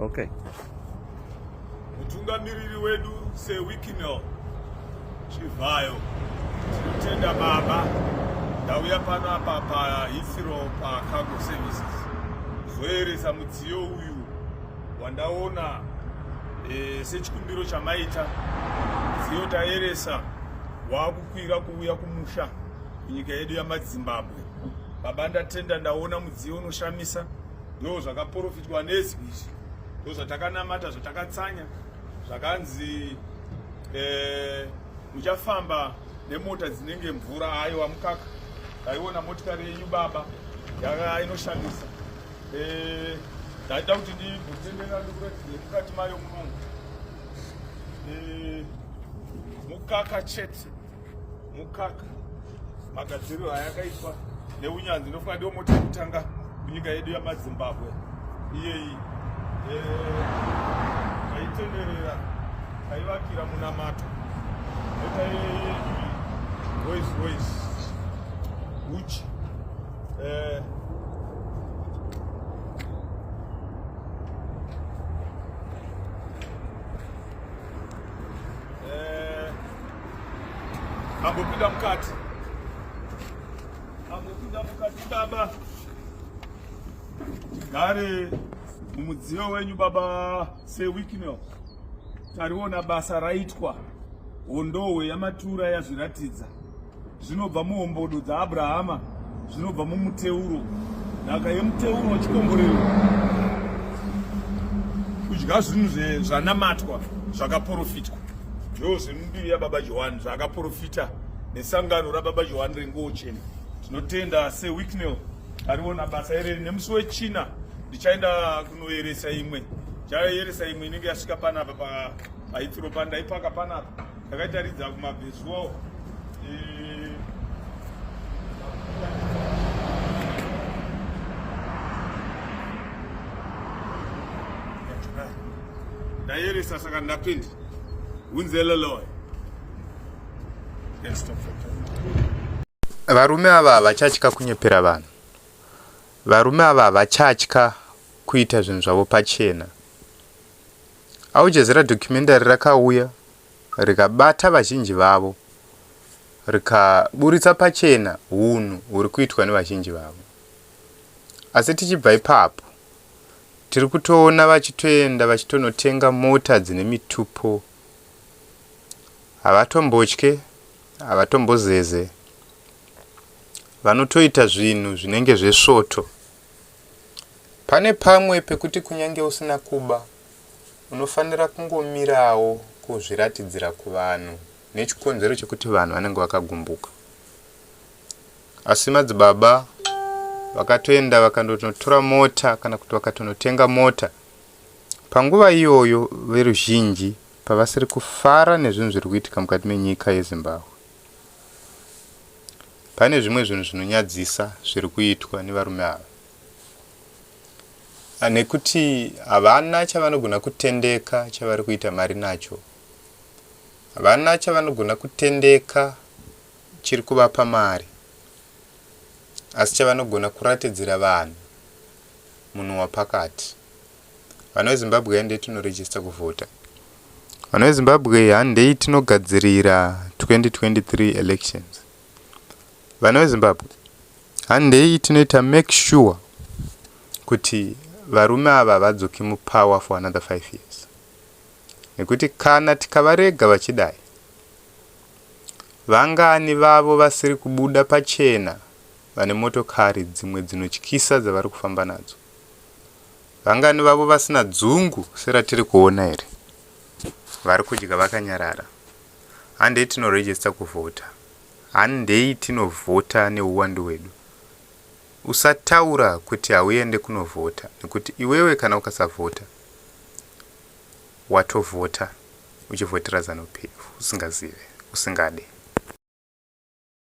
Okay. Mutungamiriri wedu seWicknell Chivhayo, tinotenda baba. Ndauya pano apa paHeathrow paCargo Services kuzoyeresa mudziyo uyu wandaona e, sechikumbiro chamaita. Mudziyo tayeresa wakukwira kuuya kumusha kunyika yedu yamadzimbabwe. Baba ndatenda, ndaona mudziyo unoshamisa. Ndo zvakaprofitwa nezwi izvi, ndo zvatakanamata, zvatakatsanya, zvakanzi eh, muchafamba nemota dzinenge mvura. Aiwa mukaka, ndaiona motikari yenyu baba, yaka inoshamisa. Eh, ndaida kuti ndimbotendera ndikuratidze mukati mayo munomu. Eh, mukaka chete, mukaka magadziriro ayakaitwa neunyanzvi. Inofunga ndiwo mota yekutanga kunyika yedu yamazimbabwe iyeyi. Taitenderera, taivakira munamato mota iyeyi, Rolls Royce uchi. Ambopinda mukati, ambopinda mukati baba, tigare mumudziyo wenyu baba seWicknell. Tariona basa raitwa, hondohwe yamatura yazviratidza. Zvinobva muhombodo dzaAbrahama, zvinobva mumuteuro, nhaka yemuteuro chikomborero, kudya zvinhu zvanamatwa, zvakaprofitwa. Ndo zvemubiri yababa Johani zvaakaprofita nesangano rababa Johani renguo chena. Tinotenda seWicknell, tariona basa ireri. Nemusi wechina ndichaenda kunoyeresa imwe, ndichayeresa imwe inenge yasvika panapa paHeathrow pandaipaka panapa, ndakaitaridza kumabvezuwawo. Ndayeresa, saka ndapinda unzeleleyo. Varume ava havachatya kunyepera vanhu. Varume ava havachatya kuita zvinhu zvavo pachena. Al Jazeera documentary rakauya rikabata vazhinji vavo, rikaburitsa pachena hunhu huri kuitwa nevazhinji vavo. Asi tichibva ipapo, tiri kutoona vachitoenda vachitonotenga mota dzine mitupo. Havatombotye, havatombozeze. Vanotoita zvinhu zvinenge zvesvoto. Pane pamwe pekuti kunyange usina kuba, unofanira kungomirawo kuzviratidzira kuvanhu nechikonzero chekuti vanhu vanenge vakagumbuka. Asi madzibaba vakatoenda vakandonotora mota kana kuti vakatonotenga mota panguva iyoyo veruzhinji pavasiri kufara nezvinhu zviri kuitika mukati menyika yeZimbabwe. Pane zvimwe zvinhu zvinonyadzisa zviri kuitwa nevarume ava nekuti havana chavanogona kutendeka chavari kuita mari nacho. Havana chavanogona kutendeka chiri kuvapa mari, asi chavanogona kuratidzira vanhu munhu wapakati. Vana veZimbabwe, handei tinoregister kuvhota. Vana veZimbabwe, handei tinogadzirira 2023 elections. Vana veZimbabwe, handei tinoita make sure kuti varume ava havadzoki mupower for another 5 years, nekuti kana tikavarega vachidai, vangani vavo vasiri kubuda pachena vane motokari dzimwe dzinotyisa dzavari kufamba nadzo? Vangani vavo vasina dzungu seratiri kuona iri, vari kudya vakanyarara? Handei tinoregister kuvhota, handei tinovhota neuwandu hwedu. Usataura kuti hauende kunovhota, nekuti iwewe kana ukasavhota watovhota uchivhotera ZANU PF usingazive, usingade.